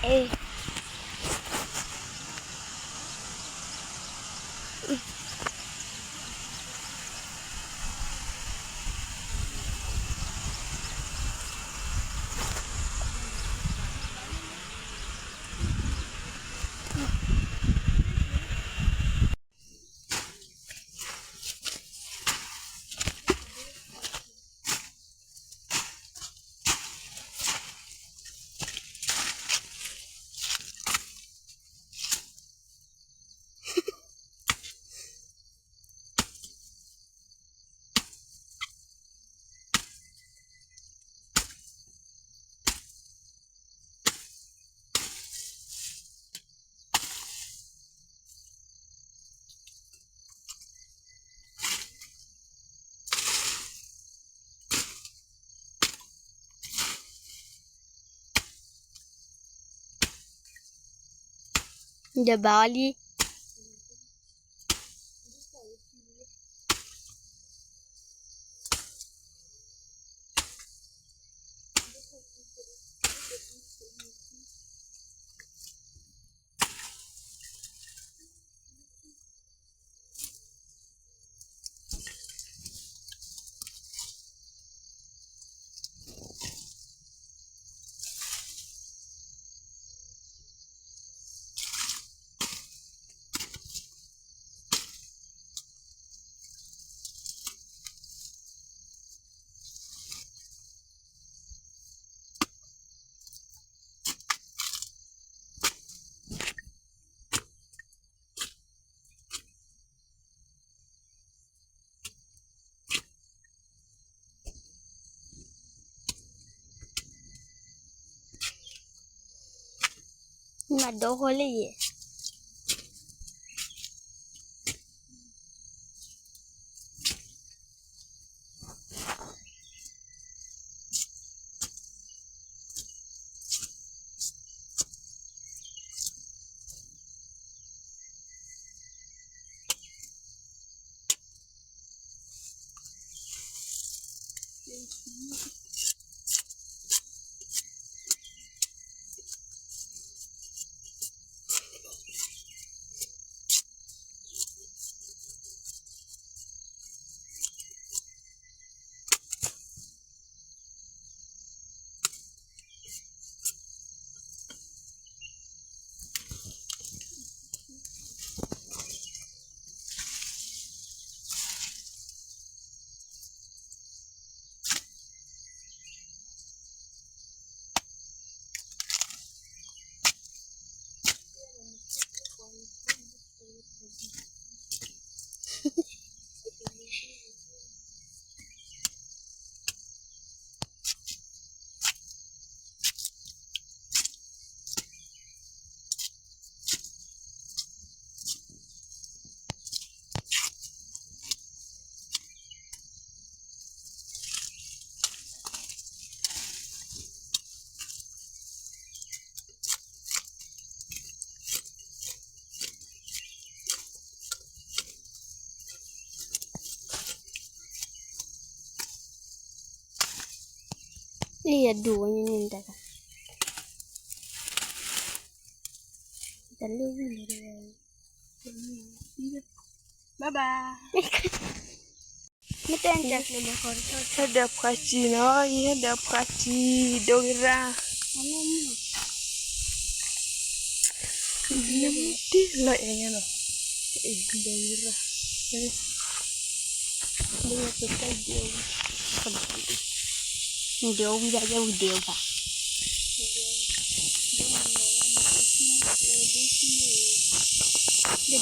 အ့ ဒီးဘၣ်အီၤလံ. မၤဒိဃိလၢယဲၢ်. လံယဒူၣ်ဝဲန့ၣ်တၢ်, တၢ်လၢဝံၤန့ၣ်, ဘၣ်ဘၣ်, မ့ၢ်တဲ, ဟဲဒီးဖှါစံနီၤ, ယဟဲဒီးဖှါစံ, ဒိဂ့ၤရၣ်, တံၢ်လီၤအဲၣ်ညါနီၤ, ဒိဂ့ၤရၣ်, ဒိဝံၤဒၣ်ယဲဝံၤဒိဘၣ်,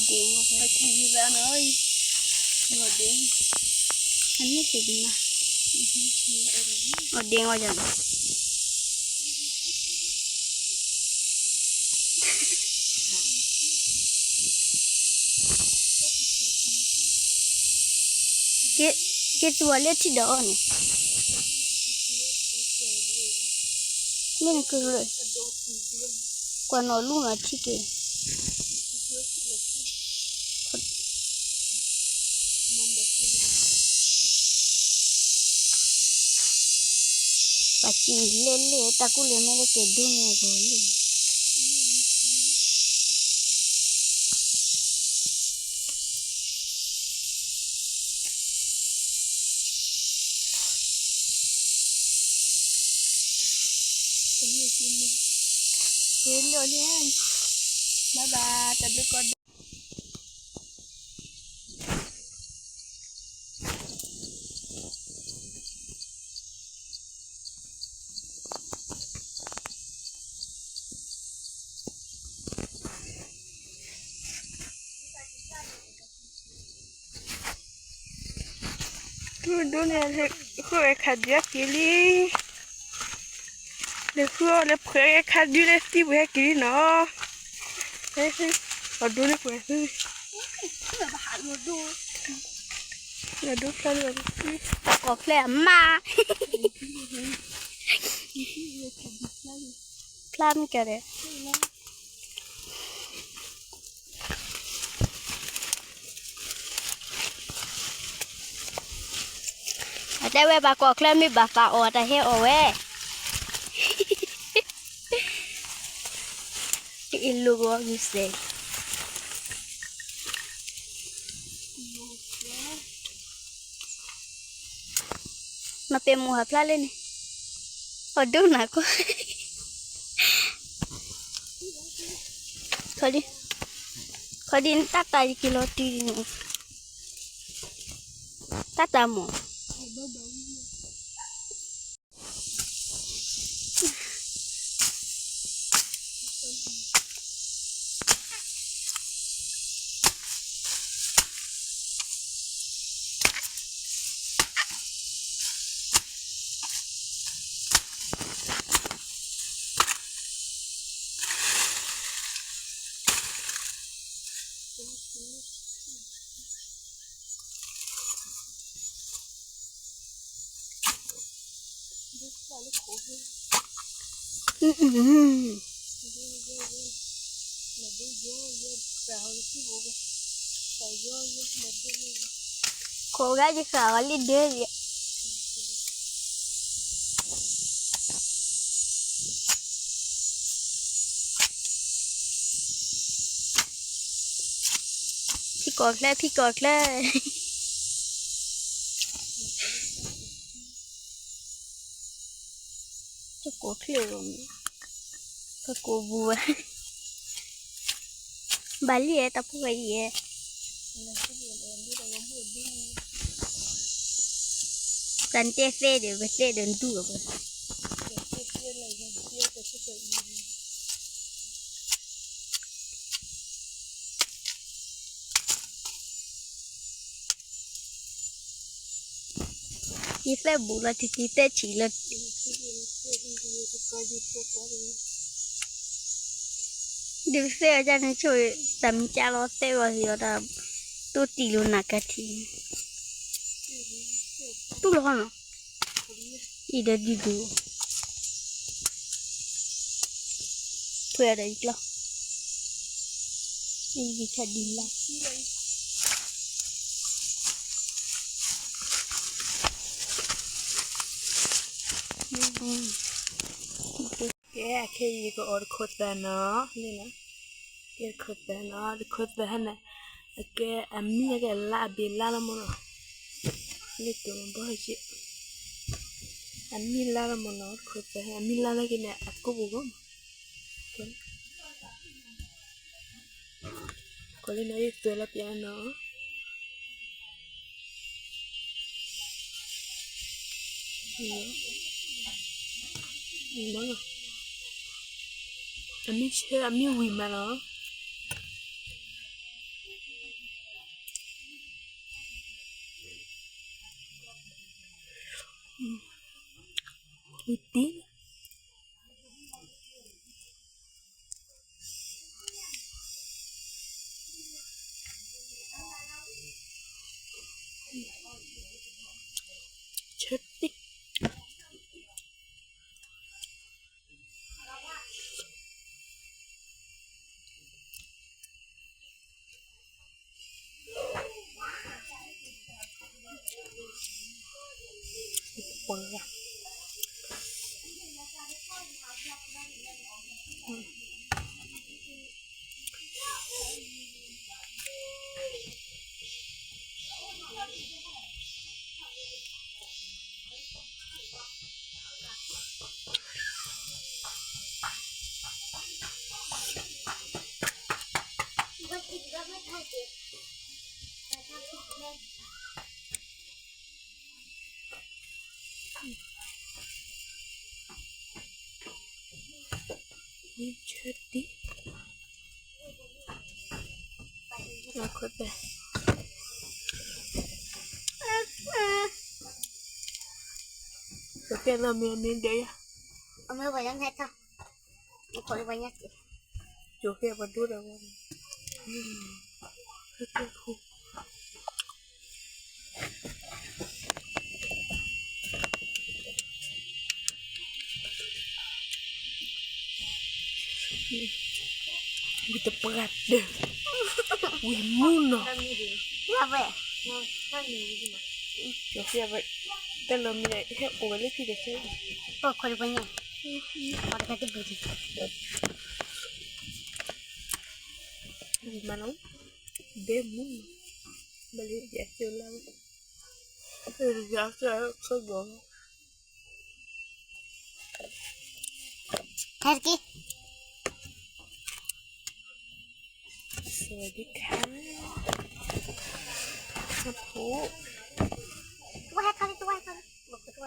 ဒိဝံၤ, အန့ၣ်သ့ၣ်ကနၣ်, အဒ့ဝဲယၤန့ၣ် က့ၤသူအီၤလၢထံဒီးအီၤန့ၣ်, မ့ၢ်နကရၢ, ကွၢ်နီၣ်လူမၤထံက့ၤ, ပှၤစံးလဲၣ်လဲၣ် တၢ်ကူၣ်လၢမဲာ်လၢကဲဒိၣ်န့ၣ်အဂီၢ်လံ, က့ၤလီၤန့ၣ်, ဘၣ်ဘၣ် တၢ်ဘျုးကီးဒိၣ် ဒိၣ်ဒိၣ်န့ၣ် ဃုဝဲခးဒုးအက့ၤလံ, လဲၤဃုအီၤလၢဖှဲးခးဒုးလၢသံဝဲက့ၤလံနီၤ, အဒိၣ်န့ၣ်ပှဲၤသု, အဒိၣ်ဖျါလၢ တၢ်ကီၢ်ဖျဲၣ်အမါ ဖျါမ့ၢ်ကဲဒဲး အတဲဝဲပှၤကီၢ်ချၢမ့ၢ်ဘၣ်သးအီၣ်တၢ်ဟဲအီၣ်ဝဲ, အ့ၣ်လိာ်ကီးဂုာ်စဲး မ့ၢ်ပဲာ်မုၢ်ဟးဖျါလဲၣ်န့ၣ်, အီၣ်ဒိၣ်နၤကွၢ်, ခီဒံ, ခီဒံနတၢ်တၢ်ယက့ၤလီၤတံၢ်န့ၣ်, တၢ်တၢ်မီၢ် ခိးဂၤယဃာ်အီၤလံဒဲ, ဖံကီၢ်ချၢ ဖံကီၢ်ချၢ တကိးချ့ၣ်, တကိးပူၤဝဲ, ဘၣ်လံအဲၣ်တၢ်ဖိဂၤအံၤအဲၣ်, တၢ်နတဲသ့ဒီး ပသ့ဒီးနဒူၣ်အပှၤ ယသဲဘူးလီၤတံၢ်တံၢ်သဲဆံးလီၤ, ဒုးသဲအီၤဒ်န့ၣ်ဆိၣ်, တၢ်မံကၢလီၤသဲလီၤဟံၣ်အီၤဒီး, တိၢ်တံၢ်လိာ်နၤကထံၣ်, တူၢ်လီၤနီၤ, အံၤဒီးဒုးဒုး ထွဲဒီးယကျီၢ်, ယခါဒံးလၢ်, ကဲ အခဲအံၤယကအီၣ်တခိၣ်သၣ်နီၤ, န့ၣ်လီၤ, ကဲတခိၣ်သၣ်နီၤ, တခိၣ်သၣ်ဟဲန့ၣ်, အကဲအမံၤအကဲလါအဘ့ၣ်လါလီၤမ့ၢ်နီၤ, န့ၣ်တိၢ်မ့ၢ်ဘီၣ်က့, အမံၤလါလီၤမ့ၢ်နီၤ, တခိၣ်သၣ်ဟဲ အမံၤလါလၢက့န့ၣ် အကိၢ်ပူၤဂီၢ်မး ကလၢနီၤ ယသွဲၣ်လီၤပျးနီၤ, အမံၤဆၢ အမံၤဝံၤမးနီၤ, ဝံၤတံၢ် ဆၢတံၢ် ပှၤ မ့ၢ်ဆၢတံၢ် အခီၣ်တဲာ် ကဲလီၤမ့ၢ်အမ့ၢ်ဒဲးယၤ အမ့ၢ်ပှၤညါဟဲထီၣ် အခိၣ်လၢပှၤညါက့ၤ ကၠိၤကဲပှၤဒိၣ်ဒီးဝဲ ဝံၤတပှၢ်တၢၢ် ဝံၤမုၢ်နီၤ ဝဲ ကၠီၤဖံးဝဲ တၢ်လီၤမံၤ ဟဲအိၣ်ဝဲလၢခံတခဲ ပှၤခွဲးတပှဲၤညါ ပှၤတကဲတဘုး ဝံၤမးနီၤ ဒဲမုၢ်နီၤ ဘၣ်လၢယၤကၠိၤလၢဝဲ ယၤကၠိၤဆိကီး ဟဲတက့ၢ် สวัสดีค่ะ ครับผม ตัวให้เขาเลย ตัวให้เขาเลย บอกเขาตัว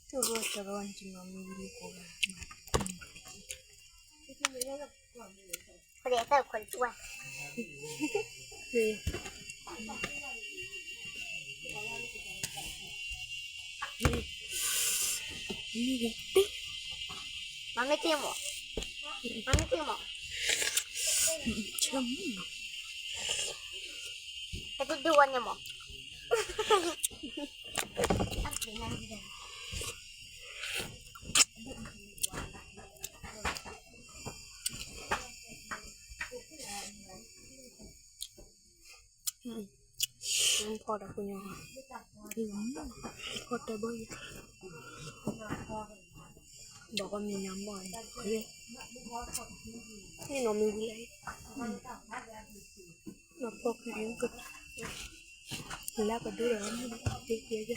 ตัวตัวจริงๆ เราไม่รู้ดีกว่า เขาเรียกเติมคนตัว เฮ้ย นี่ดิ มันไม่เต็มหรอ มันไม่เต็มหรอ เชื่อม แต่ก็ดูวันเนี่ยหมอ ဖီတၢ်ပညိၣ် ဖီတၢ်ဘီယၤ ဒီးကမ့ၢ်ညါဘီ န့ၣ်နီၢ်မ့ၢ်ဝံၤလၢ နီၢ်ဖီကံၢ်က လၢပဒိၣ်ဒီး တကဲက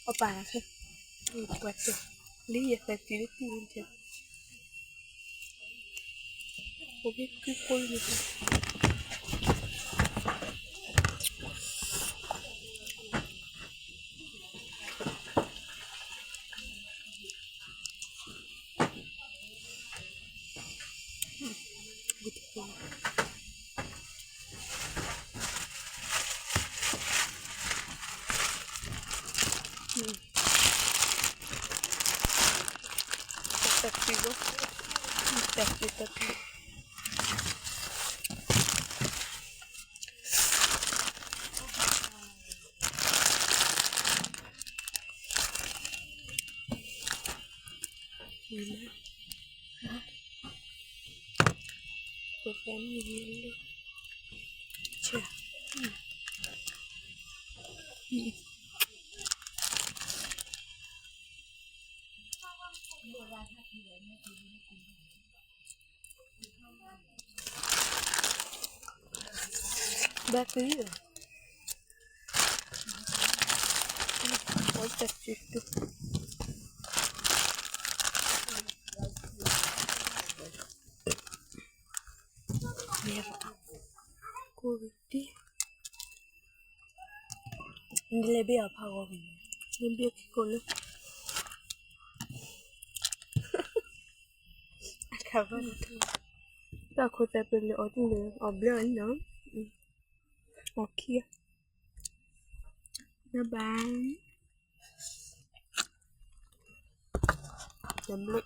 အပၢ်နၤခဲ ပှၤတဲ လၢယသးစုလၢပံၢ်နကဲ အိၣ်ဘ့ၣ်ကုကိၢ်လၢ တၢ်စုလီၤ တၢ်စုတၢ်စု ပကဲမုၢ်ဂ့ၤလၢ ဆၢ ဘၣ်သံလီၤ အိၣ်တၢ်စုတူၢ် ကိၢ်ဂ့ၤတံၢ် နလဲၤဘ့ၣ်အီၤဖးဂီၤမ့ၢ် နဘ့ၣ်က့ၤကိးလၢ အခါဘၣ် တၢ်ခိၣ်သဲးပလၢအီၤတလၢ အီၤဘျၢအီၤနီၤ အီၤခံ bye bye တဘျုး